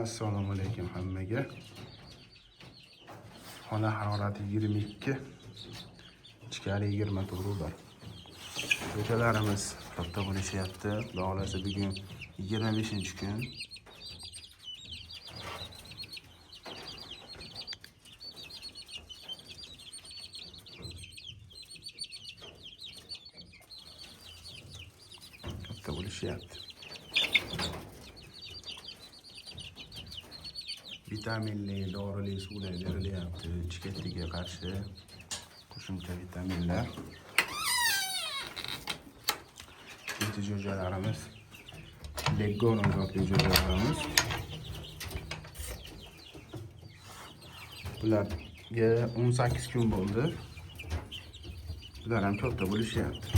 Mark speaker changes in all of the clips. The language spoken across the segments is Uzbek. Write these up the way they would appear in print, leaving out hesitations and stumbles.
Speaker 1: Assalomu alaykum hammaga. Xona harorati 22, ichkari 24 bor. Ko'chalarimiz katta bo'lishyapti. Xudo xohlasa bugun 25-kun. Katta bo'lishyapti. Vitaminli, dorili suvlar berilyapti. Chikattiga qarshi qo'shimcha vitaminlar. Bitta jo'jalarimiz, Leghorn zotli jo'jalarimiz. Bularga 18 kun bo'ldi. Bular ham katta bo'lishyapti.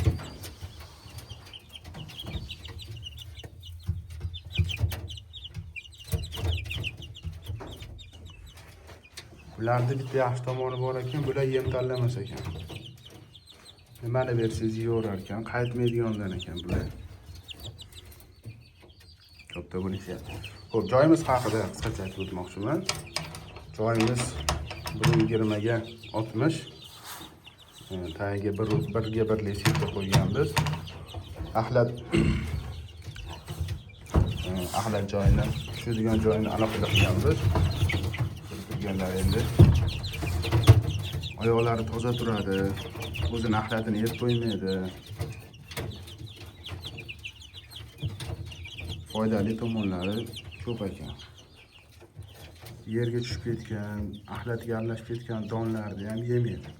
Speaker 1: Bularni bitta yaxshi tomoni bor ekan, bular yem tanlamas ekan. Nimani bersangiz yeyaverar ekan, qaytmaydigandan ekan bular. Katta bo'lishyapti. Xo'p, joyimiz haqida qisqacha aytib o'tmoqchiman. Joyimiz 120 ga 60. Tagiga birga birlik setka qo'yganmiz. Axlat axlat joyini, tushadigan joyini alohida qilganmiz. Turganlar endi oyoqlari toza turadi, o'zini axlatini yeb qo'ymaydi. Foydali tomonlari ko'p ekan. Yerga tushib ketgan, axlatga aralashib ketgan donlarni ham yemaydi.